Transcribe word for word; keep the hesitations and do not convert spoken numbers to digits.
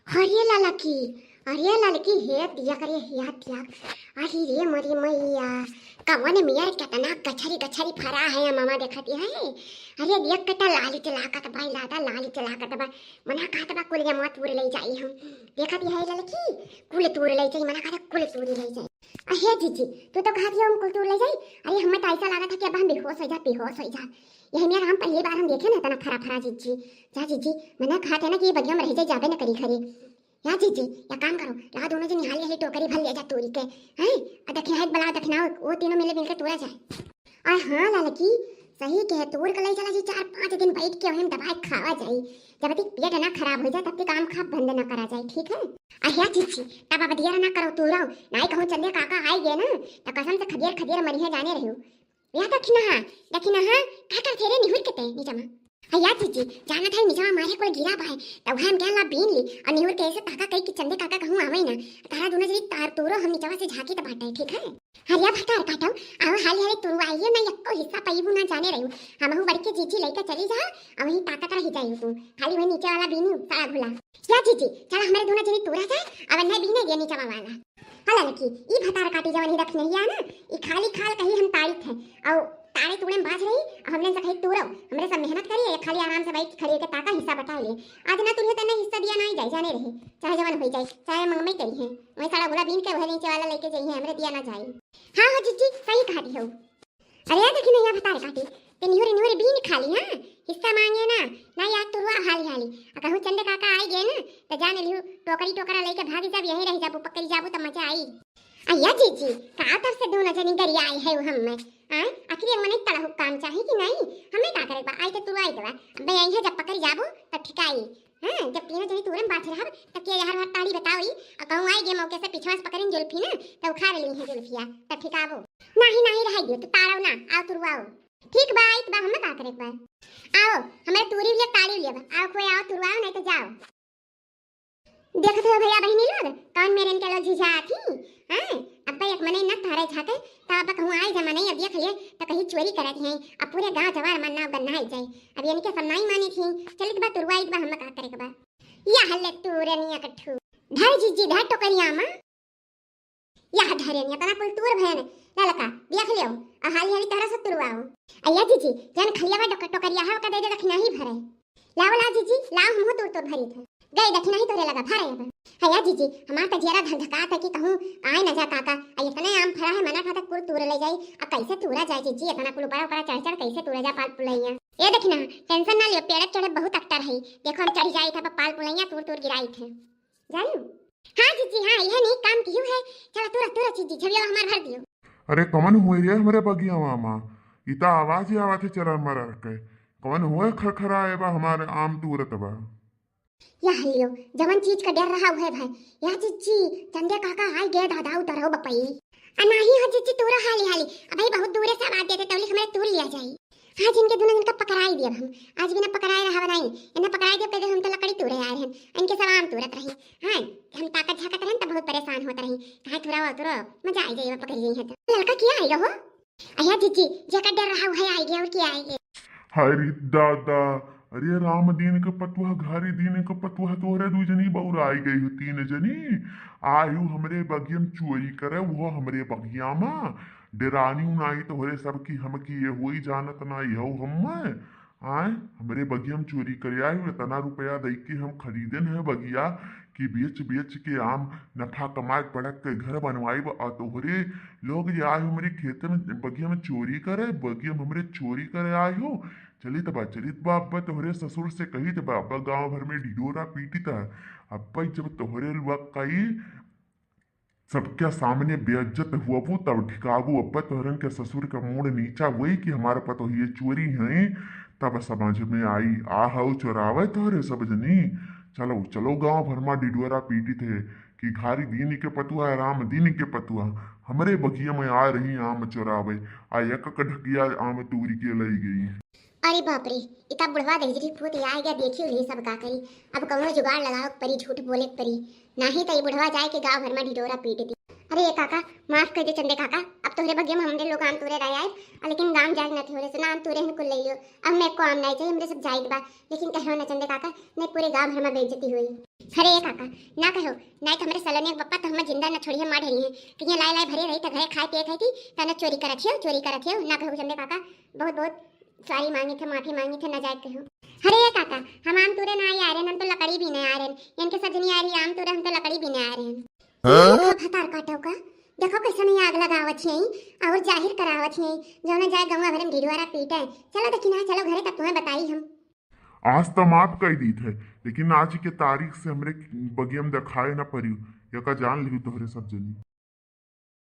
अरे ललकी, अरे ललकी, हे दिया करे, हे दिया। अरे रे मोरी मैया, कवन मेर केतना गछरी गछरी फरा है, मामा देखत है। अरे देख केतना लाली चलाकत बा, लादा लाली चलाकत बा। मना कहत बा कुल जमा तूर ले जाई हम। देखत है ललकी, कुल तूर ले जाई, मना कहत कुल तूर ले जाई। अहे जीजी, तू तो कहत है हम कुल तूर ले जाई। अरे हमें तो ऐसा लागत है कि अब हम बेहोश हो जा, बेहोश हो जा। यही मेर आम पहली बार हम देखे ना इतना फरा फरा जीजी। जा जीजी, मना कहत है ना कि ये बगिया में रह जाई, जाबे न करी घरे। या जीजी, या काम करो, रहा दोनों जनी हाली हाली टोकरी भर ले जा तूरी के, हैं? आ दखिना है बला दखिना, वो तीनों मिले मिलके तूरा जाए। और हाँ ललकी, सही कहे, तूर के ले चला जी, चार पाँच दिन बैठ के वहीं दवाई खावा जाई। जब तक पेट ना खराब हो जाए तब तक काम खा बंद ना करा जाए, ठीक है? आ ह्या जीजी, तब अब दिया ना करो तूराओ, नाई कहूँ चंदे काका आई गए ना, तो कसम से खदेर खदेर मरिहे जाने रहियो। या दखिना, दखिना, का करते रे निहुर के ते नीचा मा? अया जीजी, जानत है निचवा मारे कुल गिरा बा है, त उहे हम गैला बीन ली, और निहुर के ऐसे ताका कही कि चंदे काका कहूँ आवे ना, तारा दोनों जनी तार तूरो हम निचवा से झांकी त बाटे, ठीक है? हरिया भतार काटो, आओ हाली हाली तू आइए ना, यक्को हिस्सा पईबू ना जाने रहियो, हमहू बड़के जीजी लेके चली जा, और वहीं ताकत रह जाई तू, खाली वही नीचे वाला बीनू, साला भूला। या जीजी, चला हमारे दोनों जनी तूरा जाए, अब नहीं बीने दिया निचवा वाला। हाँ ललकी, ई भतार काटी जवन ही दखिनहिया ना, ई खाली खाल कहीं हम तारीफ है, और तारे तूड़े में बाज रही, और हमने से कही तूरो, हमरे सब मेहनत करी, ये खाली आराम से बैठ के खड़ी होके ताका हिस्सा बटा ले। आज ना तुरहे तन्ने हिस्सा दिया ना ही जाए, जाने रही, चाहे जवन हो जाए, चाहे मंगमई करी है, वही सारा गुला बीन के वह नीचे वाला लेके जाइए, हमरे दिया ना जाए। हाँ हो जीजी, सही कहा दी हो। अरे यार, देखी नहीं, यहाँ भतार काटी, ते निहुरे निहुरे बीन खा ली, हाँ? हिस्सा मांगे ना, ना यार, तुरुआ हाली हाली। आ कहूँ चंदे काका आई गए ना, तो जान लिहू, टोकरी टोकरा लेके भागी जाब, यहीं रह जाबू, पकड़ी जाबू, तो मजा आई। अया जीजी, का तब से दोनों जनी गरिया आई है हम में? आय, आखिर ये मने तड़हु काम चाही कि नहीं? हमें का करे बा, आई तो तुरुआ आई देवा। अबे यहीं है, जब पकड़ी जाबू, तब ठिकाई। हाँ, जब तीनों जनी तूरे में बाँच रहब, तब के यार हमार ताड़ी बताओ ई, आ कहूँ आई गए मौके से पीछवा से पकड़िन जुल्फी ना, तो उखाड़ ली है जुल्फिया, तब ठिकाबो। नाही, नाही, रहाई दियो, तो ताड़ो ना, आओ तुरुआओ। ठीक बा, आइत बा, हमें का करे बा। आओ, हमारे तूरी लिया, ताड़ी लिया बा, आओ कोई आओ तुरुआओ, नहीं तो जाओ। देखत हो भैया बहिनी लोग, कौन मेरन के लोग झिझात ही, हाँ? अब भाई एक मने न थारे झाके, तो अब कहूँ आई जमा नहीं, अब देख लिए, तो कहीं चोरी करत हैं, अब पूरे गाँव जवार मन नाव गन्ना आई जाए। अब इनके सब नहीं मानी थी, चलित बा तुरुआइत बा, हमें का करे बा। या हल्ले तूरे निया कठू। धर जीजी, धर टोकरिया मा। या धरे निया तना कुल तूर भयन। ललका, देख लियो, आ हाली हाली तहरा से तुरवाओ। अया जीजी, जन खलिया बा डोकर टोकरिया है, ओका दे दे दखिना ही भरे। लाओ ला जीजी, लाओ हमहू तूर तूर भरी थे। गए दखिना ही तोरे लगा भरे अब। अया जीजी, हमार त जियरा धक धकात है कि कहूँ आए न जा काका। आ इतने आम फरा है, मना खाते कुल तूर ले जाई। आ कैसे तूरा जाए जीजी, इतना कुल ऊपरा ऊपरा चढ़ चढ़ कैसे तूरा जा पाल पुलैया? ए दखिना, tension ना लियो, पेड़ चढ़े बहुत अकटर है। देखो हम चढ़ी जाई था, पाल पुलैया तूर तूर गिराई थे। जानियो? हाँ जीजी, हाँ, यह नहीं काम कियो है। चला तूरा, तूरा जीजी, झबिया हमार भर दियो। अरे कमन हुए रे हमरे बगिया मामा, इता आवाज ही आवा थे चरर मरर के। कमन हुए खरखराए बा हमारे आम तूरत बा। या हल्लियो, जवन चीज का डर रहा है भाई। या जीजी, चंदे काका आई गए दादा उतरो बपई। आ नाही हो जीजी, तूरा हाली हाली। अबे बहुत दूरे से आवाज देते, तौली हमें तूर लिया जाई। आज इनके दोनों जन का पकड़ाई दिया हम। आज बिना पकड़ाए रहा नहीं। इन्हें पकड़ाई दिया, पहले हम तो लकड़ी तूरे आए हैं। इनके सब आम तूरत रही। हाँ, हम ताकत झाकत रहन तब बहुत परेशान होत रही। कहाँ तुराओ, तुरो, मजा आई जाए, पकड़ गई है तो। ललका किया आएगा हो? अया जीजी, जेकर डर रहा है आई गया, और क्या आई गया? हाय रे दादा, अरे राम दीन के पतुआ, घारी दीन के पतुआ, तोहरे दू जनी बौर आई गई हो, तीन जनी। आयु हमरे बगिया में चोरी करे, वो हमरे बगिया में। डेरानी उनाई तोहरे सब की, हम की ये होई जानत ना, ये हो हम। आए, हमरे बगिया में चोरी करे आए हो, इतना रुपया दे के हम खरीदन है बगिया कि बेच बेच के आम नफा कमाए के बड़ा के घर बनवाई। आ तोहरे लोग जे आए हो हमरे खेत में, बगिया में चोरी करे, बगिया में हमरे चोरी करे आए हो। चलित बा, चलित बा, अब्बा तोहरे ससुर से कहित बा, अब्बा गाँव भर में ढिढोरा पीटित है। अब्बा जब तोहरे लोग कई सबके सामने बेइज्जत हुआबू तब ठिकाबू। अब्बा तोहरन के ससुर का मूड़ नीचा हुई कि हमारे पतोहिए चोरी हैं, तब समझ में आई। आ हऊ चोरावे तोहरे सब जनी। चलो, चलो गाँव भर मा डिडोरा पीटित है कि घारी दीन के पतुआ, राम दीन के पतुआ, हमरे बगिया में आ रही आम चोरावे। आ एक एक ढकिया आम तूरी के लई गई। अरे बाप रे, इता बुढ़वा दहिजरी पूत आए गया, देखियो ले सब का करी। अब कौनो जुगाड़ लगावे के परी, झूठ बोले के परी, नाही त ई बुढ़वा जाए के गाँव भर मा ढिढोरा पीट दी। अरे ए काका, माफ कर दे चंदे काका, अब तोहरे बगिया में हमरे लोग आम तूरे रह आए, लेकिन गाँव जाए न थे हो रहे से ना आम तूरे हन कुल ले लियो। अब मैं को आम नहीं चाहिए, हमरे सब जाइत बा। लेकिन कहो ना चंदे काका, नहीं पूरे गाँव भर में बेइज्जती हुई। अरे ए काका, ना कहो, नहीं तो हमरे सलोनिया के पप्पा तो हमें जिंदा न छोड़िए, मार डरिए। कहीं लाई लाई भरे रही तो घरे खाए पिए खाई थी, तो ना चोरी करत हियो, चोरी करत हियो, ना कहो चंदे काका, बहुत बहुत सॉरी मांगी थे, माफी मांगी थे, ना जाए कहो। अरे ए काका, हम आम तूरे ना आ रहे, हम तो लकड़ी बीने आ रहे, इनके सजनी आ रही आम तूरे, हम तो लकड़ी बीने आ रहे। हाँ? देखा भतार काटो का, देखो कैसे नहीं आग लगावत है और जाहिर करावत है, जौना जाए गौवा भरे में ढिढुआरा पीटे। चलो देखी ना, चलो घरे तब तुम्हें बताई हम। आज तो माफ कर दी थे, लेकिन आज के तारीख से हमरे बगिया में दिखाए ना परियो, यका जान लियो तोहरे सब जनी।